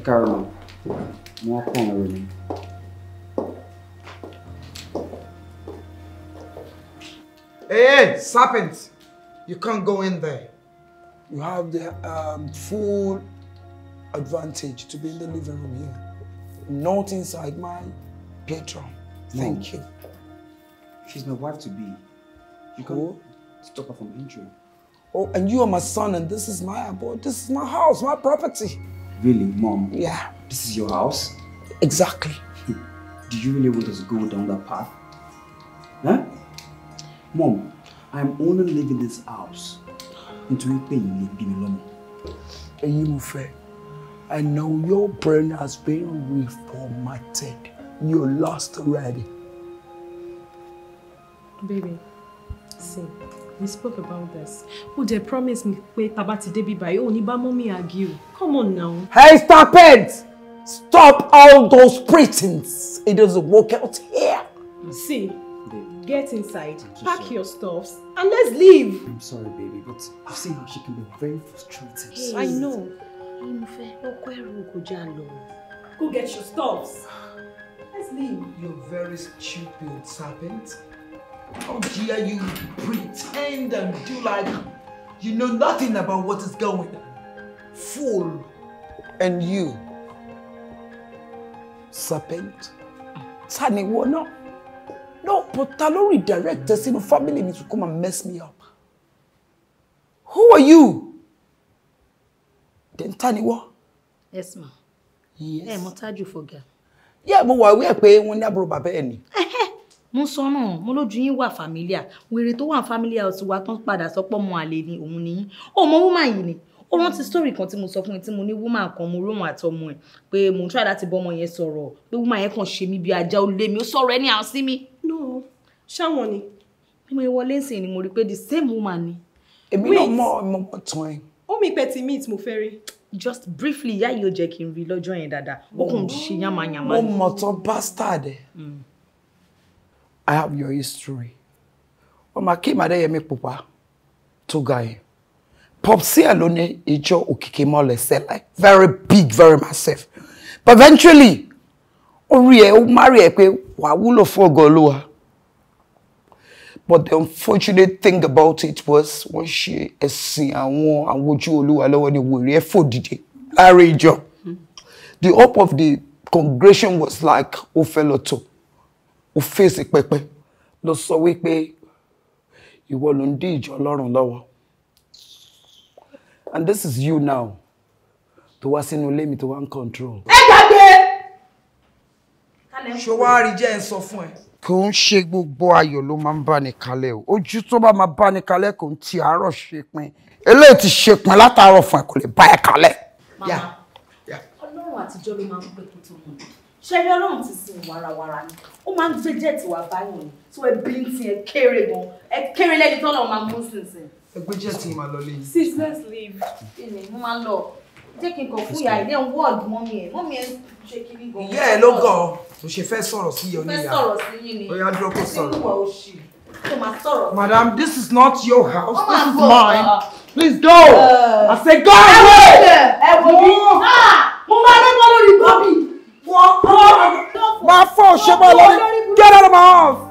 Ẹ káàárọ̀ ma. Mo wá kó àwọn ẹrù mi. Hey, hey, serpent! You can't go in there. You have the full advantage to be in the living room here. Not inside my bedroom. Thank you. She's my wife to be. You can't stop her from entering. Oh, and you are my son, and this is my abode. This is my house, my property. Really, Mom? Yeah. This is your house? Exactly. Do you really want us to go down that path? Huh? Mom, I'm only leaving this house. Nítorí pé ẹ̀yin lè bí mi lọ́mọ. Eyimofe, I know your brain has been reformatted. You're lost already. Baby, see, we spoke about this. Oh, they promised me pé tá bá ti dé bí báyìí, ó ní bá mommy argue. Come on now. Hey, stop it! Stop all those pretense. It doesn't work out here. See, Babe, get inside, I'm so pack sorry. Your stuffs, and let's leave. I'm sorry, baby, but you've seen how she can be very frustrated. Hey. I know. Eyimofe, lọ kó ẹrù kó já lọ. Go get your stuffs. Let's leave. You're very stupid, serpent. How dare you pretend and do like you know nothing about what is going on. Fool. And you, serpent. Ta ni ìwọ náà? No, but ta ló redirect ẹ sínú family mi to come and mess me up? Who are you? Then ta ni ìwọ? Yes, ma. Yes. Ẹ mọ Tájù Fọ̀gà. Yeah, mo wà aware pé wọ́n ní àbúrò bàbá ẹ̀ ni. Mo sọ náà, mo lójú yín wà familiar. Wèrè tó wà family house wa tán padà sọ pé ọmọ àlè ni òun ni yín. Ó mọ woman yìí ni. Ó rántí story kan tí mo sọ fún yín tí mo ní woman kan mo róhun àti ọmọ ẹ̀ pé mo ń try láti bọ́ ọmọ yẹn sọ̀rọ̀ pé woman yẹn kàn ṣe mí bí ajá, ó lé mi, ó sọ̀rọ̀ ẹni àwọn sí mi. No, ṣáwọn ni. Bí mo wọlé ń sìn ni mo rí pé the same woman ni. Èmi náà mọ̀ ọmọ tán ẹ. Ó mi pẹ́ ti meet mo fẹ́ rí. Just briefly, ìyá yìí ò jẹ́ kí n rí lọ́jọ́ yẹn dáadáa. Ó kàn ń ṣe yánmayànmá. Mo mọ̀ tán bastard ẹ̀. I have your history. Ọmọ Akeem Adéyẹmí pupa tó ga yẹn. Popsi ẹ̀ ló ní ìjọ Òkìkí Mọ́lẹ̀ sẹ́lẹ̀. Very big, very massive. But eventually, ó rí ẹ, ó marry ẹ pé wàá wúlò fún ògo Olúwa. But the unfortunate thing about it was wọ́n ṣe ẹ̀sìn àwọn ojú Olúwa lọ́wọ́ ní wèrè ẹ̀ fò dìde láàrin ìjọ. The hope of the congregation was like ó fẹ́ lọ tó, ó fèsì pẹpẹ lọ sọ wípé ìwọ ló ń dí ìjọ Ọlọ́run lọ́wọ́. And this is you now tó wá sínú ilé mi tó wá ń control. Ẹ gbàgbé! Ṣé wàá rí jẹ́ ẹ sọ fún ẹ? Kò ń ṣe gbogbo ayọ̀ ló máa ń bá ní kalẹ̀ o. Ojú tó bá máa bá ní kalẹ̀ kò ń ti àárọ̀ ṣe pin. Eléyìí ti ṣe pin látàárọ̀ fún ẹ, kò lè bá ẹ kalẹ̀. Màmá, Ọlọ́run àtijọ́ ló máa ń pẹ́ kó tó mọ̀. Ṣé rí Ọlọ́run ti sin warawara ni? Ó máa ń gbé jẹ́ẹ̀tì wá báyọ̀ ni. Tí wọ́n bí ń ti ẹ kéré gan. Ẹ kéré lẹ́ni tọ́lọ́ máa mú sínsìn. Ẹ gbé jẹ́ẹ̀tì máa lọ lé yìí. Sis, let's leave. Kí ni mo máa ń lọ? Jẹ́ kí n kàn fún ìyá ilé ń wọ́ọ̀dù mọ́mí ẹ̀. Mọ́mí ẹ̀ ṣe kíní gan. Ìyá ẹ ló gọ̀ ọ́. Mo ṣe fẹ́ sọ̀rọ̀ sí ìyá Fẹ́ oníyà. sọ̀rọ̀ sí yín ni. Ó yá, dúró kó sọ̀rọ̀. Ṣé ìwà òṣì tó máa sọ̀rọ̀? Madam, this is not your house. Ó This máa is gbọ́. mine. Please go. I say go away. Ẹ wo bí? Mo máa lọ́gbọ́n lórí Bobby. Wọ́n máa fọ́ òṣèpọ̀ lórí. Get out of my house.